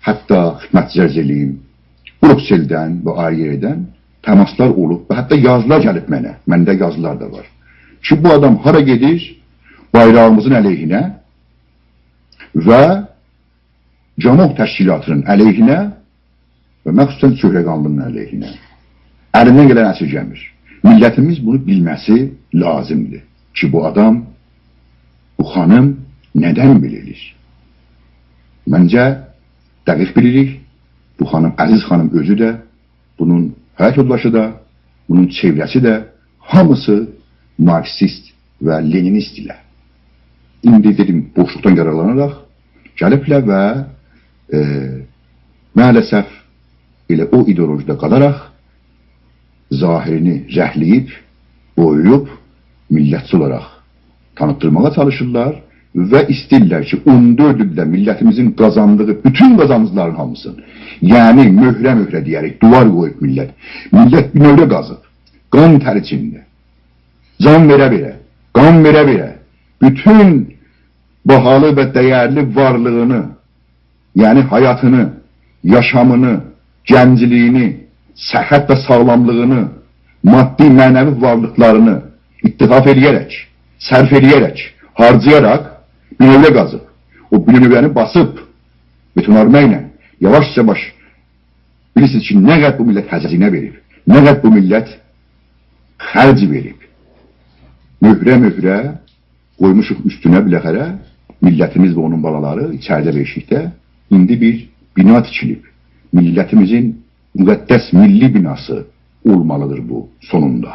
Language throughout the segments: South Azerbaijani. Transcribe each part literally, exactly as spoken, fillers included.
حتی خدمتیزه عرض ائله‌ییم، بروکسلدن و آیری یئردن تماسلار اولوب و حتی یازیلار گلیب منه. منده یازیلار دا وار. کی، بو آدام هارا گئدیر؟ بایراغیمیزین علیهینه و گاموح تشکیلاتی‌نین علیهینه و مخصوصاً چهرگانلی‌نین علیهینه. الیندن گلنی اسیرگه‌میر. میللتیمیز بونو بیلمه‌سی لازیمدیر کی، بو آدام، بو خانیم ندن بئله ائله‌ییر؟ منجه، دقیق بیلیریک. بو خانیم، عزیز خانیم اؤزو ده، بونون حیات یولداشی دا، بونون چئوره‌سی ده، هامیسی مارکسیست و لنینیست ایله. ایندی دئدیم، بوشلوقدان یارارلاناراق گلیبلر و، ائ، مع‌الاسف ائله او ایدئولوژیده قالاراق ظاهرینی رنگله‌ییب، بویاییب، میللتچی اولاراق تانیتدیرماغا چالیشیرلار و ایسته‌ییرلر کی، اون دؤرد ایلده میللتیمیزین قازاندیغی بوتون قازانجلارین هامیسینی، یعنی مؤهره-مؤهره دئیه‌رک، دیوار قویوب میللت، میللت بینؤوره قازیب، قان تر ایچینده، جان وئره-وئره، قان وئره-وئره، بوتون باهالی و دَیرلی وارلیغینی، یعنی حیاتینی، یاشامینی، گنجلیگینی، صحت و ساغلاملیغینی، مادی، معنوی وارلیقلارینی اتلاف ائله‌یه‌رک، صرف ائله‌یه‌رک، هارجایاراق بینؤوره قازیب، او بینؤوره‌نی باسیب، بتون‌آرما ایله یاواش-یاواش، بیلیرسینیز کی، نه قدر بو میللت هزینه وئریب، نه قدر بو میللت خرج وئریب. مؤهره-مؤهره قویموشوق اوستونه، بالاخره میللتیمیز و اونون بالالاری ایچریده و ائشیکده ایندی بیر بینا تیکیلیب. میللتیمیزین مقدس میللی بیناسی اولمالیدیر بو سونوندا.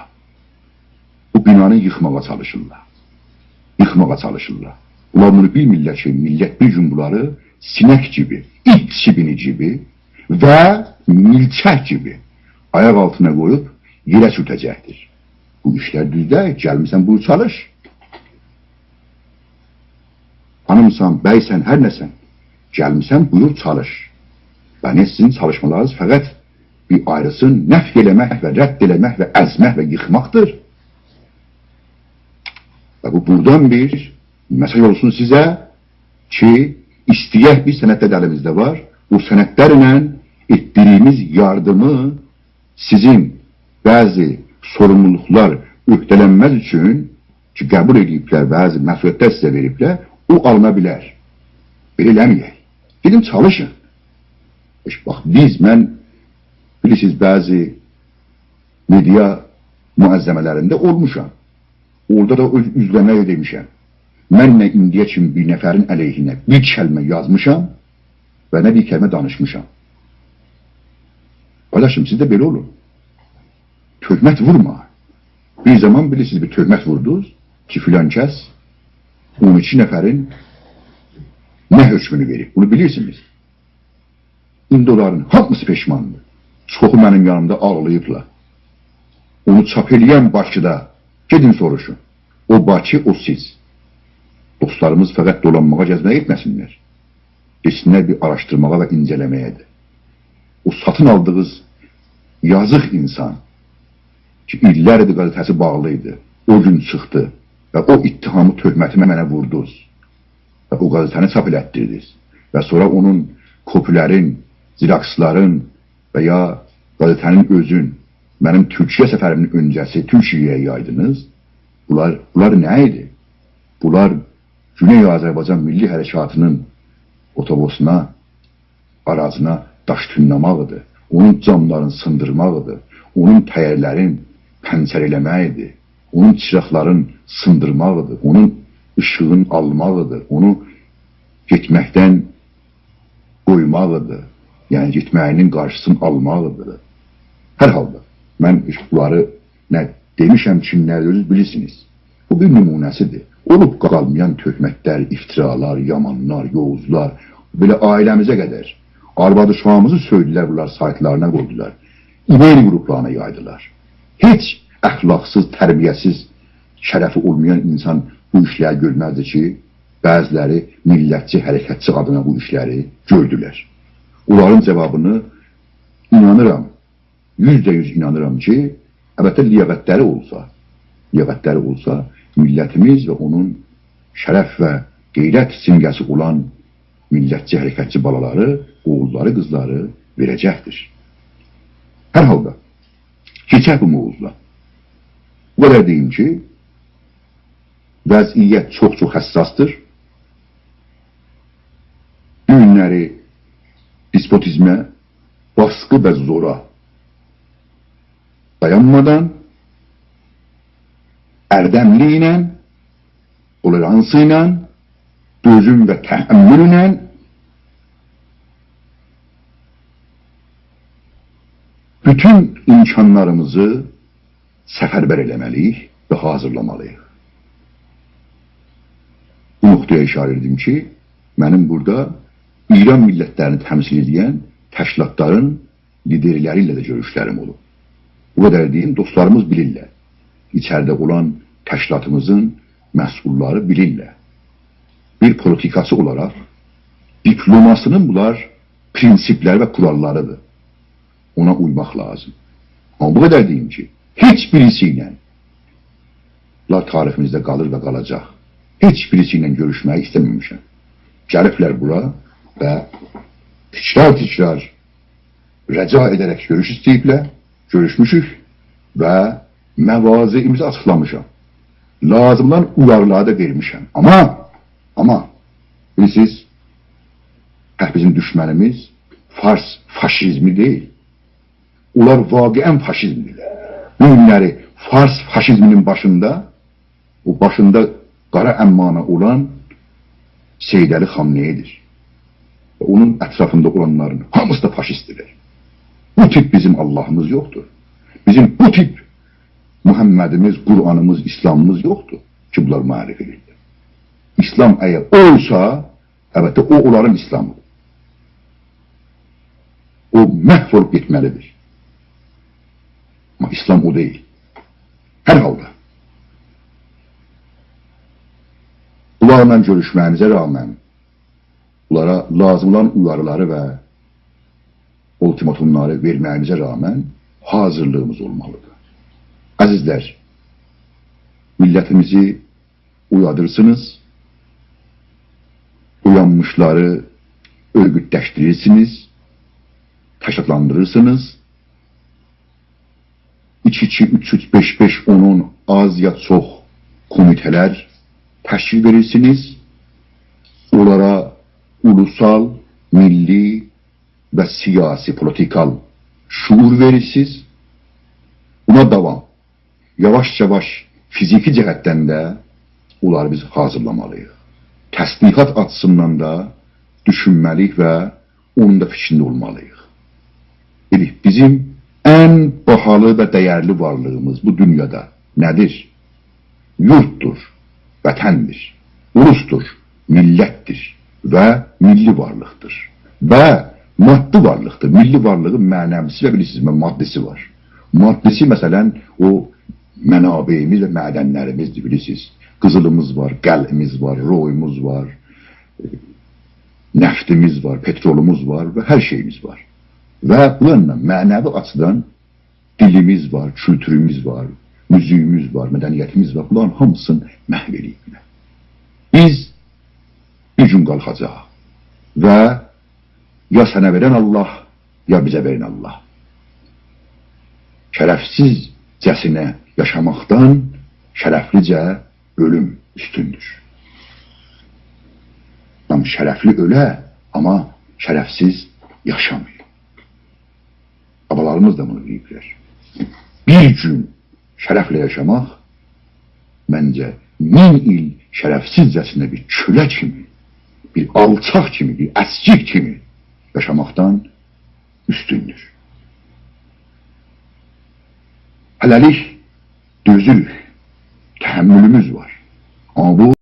بو بینانی ییخماغا چالیشیرلار. ییخماغا چالیشیرلار. بونلار بونو بیلمیرلر کی، میللت بیر گون بونلاری سینک کیمی، ایت چیبینی کیمی و میلچک کیمی آیاق آلتینا قویوب یئره سورته‌جکدیر. بو ایشلر دوز دئییل. گلمیسن، بویور چالیش. خانیمسان، بیسن، هر نه‌سن، گلمیسن، بویور چالیش. و نه، سیزین چالیشمالارینیز فقط بیر آیریسینی نفی ائله‌مک و رد ائله‌مک و ازمک و ییخماقدیر. و بو بورادان بیر مئساژ اولسون سیزه کی، ایسته‌یک، بیر سندلر ده الیمیزده وار، بو سندلرله ائتدیگیمیز یاردیمی سیزین بعضی سوروملولوقلار عهده‌لنمز اوچون کی، قبول ائدیبلر، بعضی مسئولیت‌لر سیزه وئریبلر، او آلینا بیلر. بئله ائله‌مه‌یک. گئدین چالیشین. هئچ، باخ، بیز، من، بیلیرسینیز، بعضی مئدیا معظمه‌لرینده اولموشام. اورادا دا اؤز اوزلرینه ده دئمیشم. من نه ایندییه کیمی بیر نفرین علیهینه بیر کلمه یازمیشام و نه بیر کلمه دانیشمیشام. قارداشیم، سیز ده بئله اولون. تهمت وورما. بیر زامان، بیلیرسینیز، بیر تهمت ووردونوز کی، فلان کس اون ایکی نفرین نه حکمونو وئریب. بونو بیلیرسینیز. ایندی اونلارین هامیسی پشماندیر. چوخو منیم یانیمدا آغلاییبلار. اونو چاپ ائله‌ین باکیدا، گئدین سوروشون. او باکی، او سیز. دوستلاریمیز فقط دولانماغا، گزمه‌یه گئتمه‌سینلر. گئتسینلر بیر آراشدیرماغا و اینجه‌له‌مه‌یه ده. او ساتین آلدیغینیز یازیق اینسان کی، ایللر ایدی قزئته‌سی باغلی ایدی، او گون چیخدی و او اتهامی، تهمتی منه ووردونوز و او قزئته‌نی چاپ ائلتدیردینیز و سونرا اونون کپی‌لرین، زیراکسلارین و یا قزئته‌نین اؤزون منیم تورکیه سفریمین اؤنجه‌سی تورکیه‌یه یایدینیز. بونلار، بونلار نه ایدی؟ بونلار گونئی آذربایجان میللی حرکاتی‌نین اوتوبوسونا، آراجینا داش تولله‌مکدیر، اونون جاملارینی سیندیرماقدیر، اونون تایرلرین پنچر ائله‌مکدیر، اونون چیراقلارین سیندیرماقدیر، اونون ایشیغینی آلماقدیر، اونو گئتمکدن قویماقدیر، یعنی گئتمه‌یینین قارشیسینی آلماقدیر. هر حالدا، من بونلاری نه دئمیشم، کیملردیر، اؤزونوز بیلیرسینیز. بو بیر نمونه‌سیدیر. اولوب قالمایان تهمت‌لر، افترالار، یامانلار، یووزلار، بئله عائله‌میزه قدر. آرواد اوشاغیمیزی سؤیدولر، بونلار سایتلارینا قویدولار. ایمیل گروپلارینا یایدیلار. هئچ اخلاقسیز، تربیه‌سیز، شرفی اولمایان اینسان بو ایشلری گؤرمزدی کی، بعضی‌لری میللتچی، حرکتچی آدینا بو ایشلری گؤردولر. اونلارین جاوابینی اینانیرام، یوزده یوز اینانیرام کی، البته، لیاقتلری اولسا، لیاقتلری اولسا، میللتیمیز و اونون شرف و غیرت سیمگه‌سی اولان میللتچی، حرکتچی بالالاری اوغوللاری، قیزلاری وئره‌جکدیر. هر حالدا، کئچک بو موضوعا. بو قدر دئییم کی، وضعیت چوخ-چوخ حساسدیر. بو گونلری دسپوتیزمه، باسقی و زورا دایانمادان، اردملی ایله، تولرانس ایله، دؤزوم و تحملله بوتون امکانلاریمیزی سفربر ائله‌مه‌لی‌ییک و حاضیرلامالی‌ییق. بو نقطه‌یه ایشاره ائدیم کی، منیم بورادا ایران میللتلرینی تمثیل ائدن تشکیلاتلارین لیدرلری ایله ده گؤروشلریم اولوب. بو قدر دئییم، دوستلاریمیز بیلیرلر. ایچریده اولان تشکیلاتیمیزین مسئوللاری بیلیرلر. بیر پولیتیکاچی اولاراق دیپلماسی‌نین بونلار پرینسیپلری و قوراللاری‌دیر. اونا اویماق لازیم. آمما بو قدر دئییم کی، هئچ بیریسی ایله، بونلار تاریخیمیزده قالیر و قالاجاق، هئچ بیریسی ایله گؤروشمه‌یی ایسته‌مه‌میشم. گلیبلر بورا و تکرار-تکرار رجا ائده‌رک گؤروش ایسته‌ییبلر، گؤروشموشوک و مواضعیمیزی آچیقلامیشام. لازیم اولان اویاریلاری دا وئرمیشم. آمما، آمما، بیلیرسینیز، تک بیزیم دوشمنیمیز فارس فاشیزمی دئییل. اونلار واقعاً فاشیزمدیرلر. بو گونلری فارس فاشیزمینین باشیندا، او باشیندا قارا عمّانی اولان سید علی خامنه‌ای‌دیر. و اونون اطرافیندا اولانلارین هامیسی دا فاشیستدیرلر. بو تیپ بیزیم آللاهیمیز یوخدور. بیزیم بو تیپ محمدیمیز، قرآنیمیز، اسلامیمیز یوخدور کی، بونلار معرفی ائدیرلر. اسلام اگر اولسا، البته، او اونلارین اسلامی. او محو اولوب گئتمه‌لی‌دیر. آمما اسلام او دئییل. هر حالدا، بونلارلا گؤروشمه‌ییمیزه رغماً، بونلارا لازیم اولان اویاریلاری و اولتیماتوملاری وئرمه‌ییمیزه رغماً حاضیرلیغیمیز اولمالی‌دیر. عزیزلر، میللتیمیزی اویادیرسینیز، اویانمیشلاری اؤرگوتلشدیریرسینیز، تشکیلاتلاندیریرسینیز. ایکی ایکی، اوچ اوچ، بئش بئش، اونون آز یا چوخ کومیته‌لر تشکیل وئریرسینیز. اونلارا اولوسال، میللی و سیاسی، پولیتیکال شعور وئریرسینیز. بونا داوام. یاواش-یاواش فیزیکی جهتدن ده اونلاری بیز حاضیرلامالی‌ییق. تسلیحات آچیسیندان دا دوشونمه‌لی‌ییک و اونون دا فیکرینده اولمالی‌ییق. دئدیک، بیزیم ان باهالی و دَیَرلی وارلیغیمیز بو دونیادا نه‌دیر؟ یورتدور، وطندیر، اولوسدور، میللتدیر و میللی وارلیقدیر و مادی وارلیقدیر. میللی وارلیغین معنوی‌سی و، بیلیرسینیز، مادی‌سی وار. مادی‌سی، مثلاً، او منابعیمیز و معدنلریمیزدیر، بیلیرسینیز. قیزیلیمیز وار، قلعه‌میز وار، رویوموز وار، نفتیمیز وار، پترولیمیز وار و هر شئییمیز وار. و بو یاندان معنوی آچیدان دیلیمیز وار، کولتوروموز وار، موزیگیمیز وار، مدنیتیمیز وار. بونلارین هامیسینی محو ائله‌ییبلر. بیز بیر گون قالخاجاغیق و یا سنه وئرن آللاه، یا بیزه وئرن آللاه. شرفسیزجه‌سینه یاشاماقدان شرفلیجه اؤلوم اوستوندور. آدام شرفلی اؤله، آمما شرفسیز یاشامایا. بابالاریمیز دا بونو دئییبلر. بیر گون شرفله یاشاماق، منجه، مین ایل شرفسیزجه‌سینه بیر کؤله کیمی، بیر آلچاق کیمی، بیر اسکیک کیمی یاشاماقدان اوستوندور. هله‌لیک دؤزوروک، تحملوموز وار. آمما بو